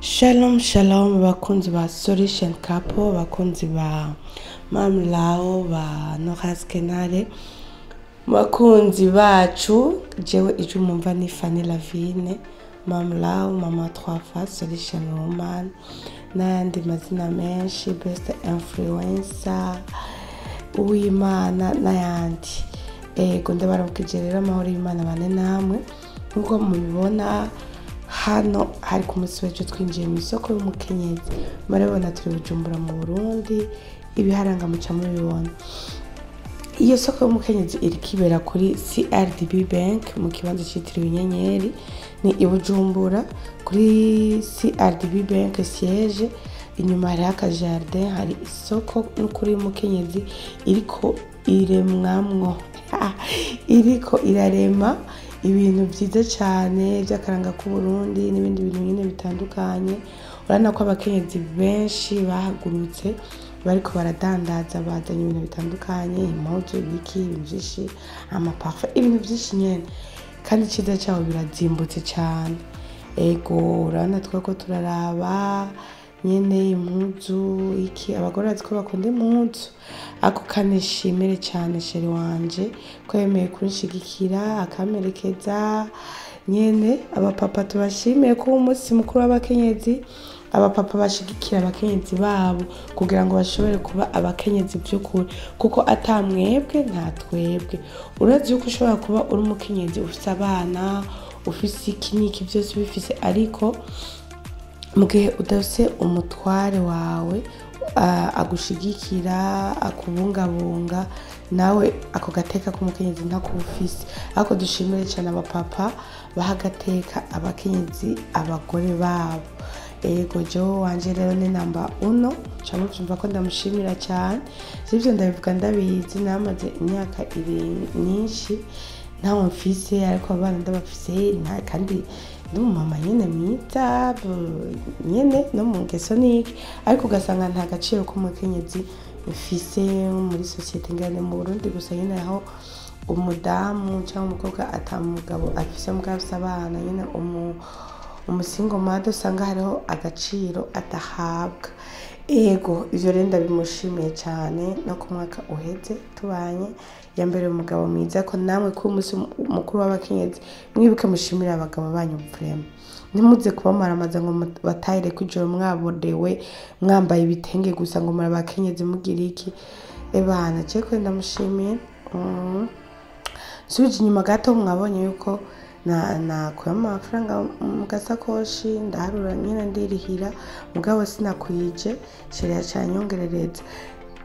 Shalom shalom, bakunzi ba Solution Couple, bakunzi ba Mam Lao, ba Noras Kenare, bakunzi bacu. Jewe ijwi mumva ni Fanny Lavine, Mam Lao, Mama Trois Faces, Solution Woman n'ayandi mazina menshi, best influencer, Uwimana n'ayandi. Ego, ndabaramukije rero, amahoro y'Imana bane namwe. Nk'uko mubibona hano, hari ku munsi w'ejo twinjiye mu isoko y'umukenyezi. Murabibona, turi Bujumbura mu Burundi, ibiharanga muca mubibona. Iyo soko y'umukenyezi iriko ibera kuri CRDB Bank mu kibanza citiriwe Inyenyeri, ni i Bujumbura kuri CRDB Bank siège. Inyuma hariho akajardin, hari isoko n'ukuri y'umukenyezi iriko iremwamwo, iriko irarema ibintu vyiza cane vy'akaranga k'Uburundi n'ibindi bintu nyene bitandukanye. Urabona ko abakenyezi benshi bahagurutse, bariko baradandaza, bazanye ibintu bitandukanye, impuzu, ibiki, ibintu vyinshi, amaparfum, ibintu vyinshi nyene. Kandi iciza caho, birazimbutse cane. Ego, urabona twako turaraba nyene impuzu, iki, abagore bazi ko bakunda impuzu. Ako kanishimire cane chéri wanje ko yemeye kunshigikira, akamperekeza nyene. Abapapa tubashimiye ko umunsi mukuru w'abakenyezi, abapapa bashigikira abakenyezi babo kugira ngo bashobore kuba abakenyezi vy'ukuri, kuko ata mwebwe nta twebwe. Urazi yuko ushobora kuba uri umukenyezi, ufise abana, ufise iki n'iki, vyose ubifise, ariko mu gihe udafise umutware wawe agushigikira, akubungabunga, nawe ako gateka k'umukenyezi ntako uba ufise. Ariko dushimire cane abapapa baha agateka abakenyezi, abagore babo. Ego, jewe wanje rero ni namba uno, ca muvyumva ko ndamushimira cane. Sivyo, ndabivuga ndabizi, namaze imyaka ibiri myinshi ntawe mfise, ariko abana ndabafise, kandi ndi umumama nyene mwiza nyene no mu ngeso niki, ariko ugasanga nta gaciro k'umukenyezi mfise muri société. Ngane mu Burundi gusa nyene, aho umudamu cyangwa umukobwa ata mugabo afise mugabo afise abana nyene, umusingle mother, usanga hariho agaciro adahabwa. Ego, ivyo rero ndabimushimiye cyane. No ku mwaka uheze tubanye, yambereye umugabo mwiza. Ko namwe kuri umunsi mukuru w'abakenyezi mwibuke mushimire abagabo banyu, vraiment. Ntimuze kubamaramaza ngo batahire kw'ijoro mwaborewe, mwambaye ibitenge gusa, ngo muri abakenyezi mugira iki. Ebana, je ko ndamushimiye. Nsubije inyuma gato, mwabonye yuko nakuyemo amafaranga mu gasakoshi, ndaharura nyine, ndirihira, mugabo sinakwije, chéri yaciye anyongerereza.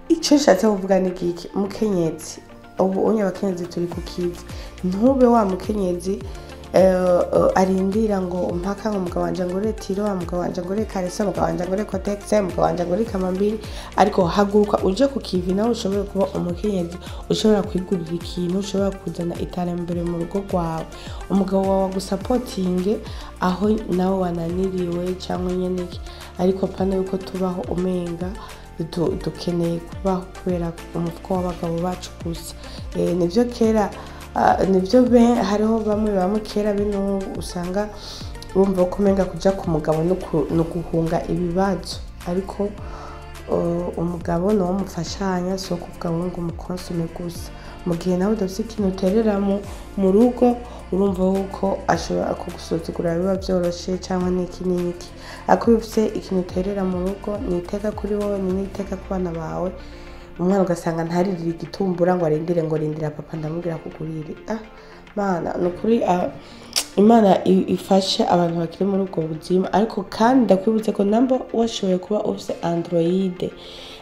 Icyo nshatse kuvuga ni giki? Mukenyezi, ubu unye abakenyezi turi ku kivi, ntube wa mukenyezi arindira ngo mpaka ngo umugabo wanje ngure tiro, umugabo wanje ngure kareso, umugabo wanje ngure Kotex, umugabo wanje ngure kamambiri. Ariko haguruka uje ku kivi, nawe ushobore kuba umukenyezi ushobora kwigurira ikintu, ushobora kuzana iterambere mu rugo rwawe, umugabo wawe agusapotinge aho nawe wananiriwe cyangwa nyene iki. Ariko pana yuko tubaho umenga dukeneye kubaho kubera umufuko w'abagabo bacu gusa. Nivyo kera, nivyo hariho bamwe bamwe kera bino usanga bumva ko umenga kuja ku mugabo no guhunga ibibazo. Ariko umugabo niwo mufashanya, si uwo kuvuga ngo umukonsome gusa. Mu gihe nawe udafise ikintu uterera mu rugo, urumva yuko ashobora kugusuzugura, biba vyoroshe, cyangwa n'iki n'iki. Ariko iyo ufise ikintu uterera mu rugo, ni iteka kuri wowe, ni n'iteka ku bana bawe. Umwana ugasanga ntaririre igitumbura ngo arindire ngo rindira papa ndamubwira kugurire. Ah mana, ni ukuri, Imana ifashe abantu bakiri muri ubwo buzima. Ariko kandi ndakwibutse ko namba washoboye kuba ufise Android,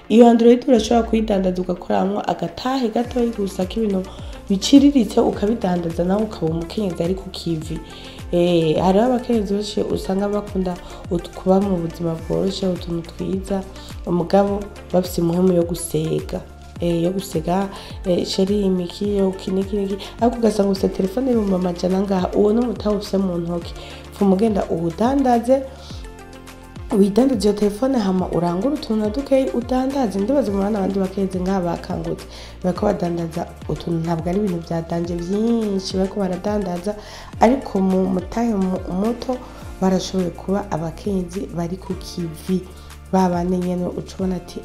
iyo Android urashobora kuyidandaza, ugakoramwo agatahe gatoyi gusa k'ibintu biciriritse, ukabidandaza, nawe ukaba umukenyezi ari ku kivi. Hariho abakenyezi benshi usanga bakunda kuba mu buzima bworoshe, utuntu twiza, umugabo bafise umuhemu yo gusega, yo gusega, chéri, imiki yo iki niki niki, ariko ugasanga ufise telefone 400,000 ngaha, uwo n'umutahe ufise mu ntoki. Pfuma ugenda uwudandaze, widandaze iyo telefone, hama urangure utuntu na dukeyi udandaze. Ndibaza murabona abandi bakenyezi ngaha bakangutse, bariko badandaza utuntu, ntabwo ari ibintu vya danger vyinshi bariko baradandaza, ariko mu mutahe muto. Barashoboye kuba abakenyezi bari ku kivi, babane nyene ucubona ati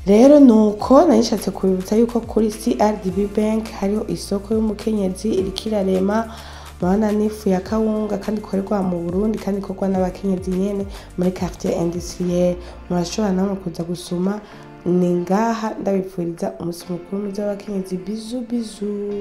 rero nuko narishatse kubibutsa yuko kuri CRDB Bank hariho isoko y'umukenyezi iriko irarema. Murabona n'ifu ya kawunga, kandi ikorerwa mu Burundi, kandi ikorwa n'abakenyezi nyene muri quartier industriel. Murashobora namwe kuza gusuma, ni ngaha. Ndabipfuriza umunsi mukuru mwiza w'abakenyezi. Bisous, bisous.